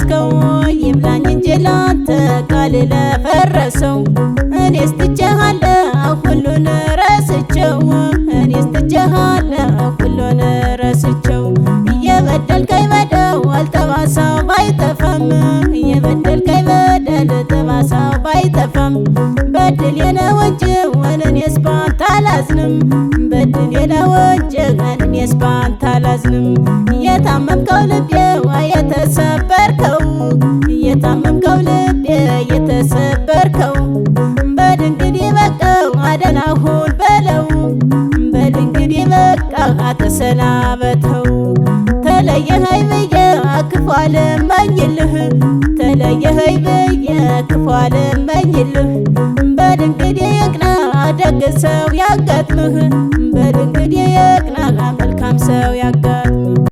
ያስከው ይብላኝ እንጂ ላንተ ቃል ለፈረሰው። እኔስ ትቼሃለሁ ሁሉን ረስቼው፣ እኔስ ትቼሃለሁ ሁሉን ረስቼው። እየበደልከኝ በደል ጠባሳው ባይጠፋም፣ እየበደልከኝ በደል ጠባሳው ባይጠፋም፣ በድሌ ነው እንጂ እኔስ ባንተ አላዝንም፣ በድሌ ነው እንጂ እኔስ ባንተ አላዝንም። የታመምከው ልቤ የተሰበርከው፣ የታመምከው ልቤ የተሰበርከው፣ በል እንግዲህ በቃ ደህና ሁን በለው፣ በል እንግዲህ በቃ ተሰናበተው። ተለየኸኝ ብዬ ክፉ አልመኝልህ፣ ተለየኸኝ ብዬ ክፉ አልመኝልህ። በል እንግዲህ ይቅና ደግ ሰው ያጋጥምህ፣ በል እንግዲህ ይቅና መልካም ሰው ያጋጥምህ።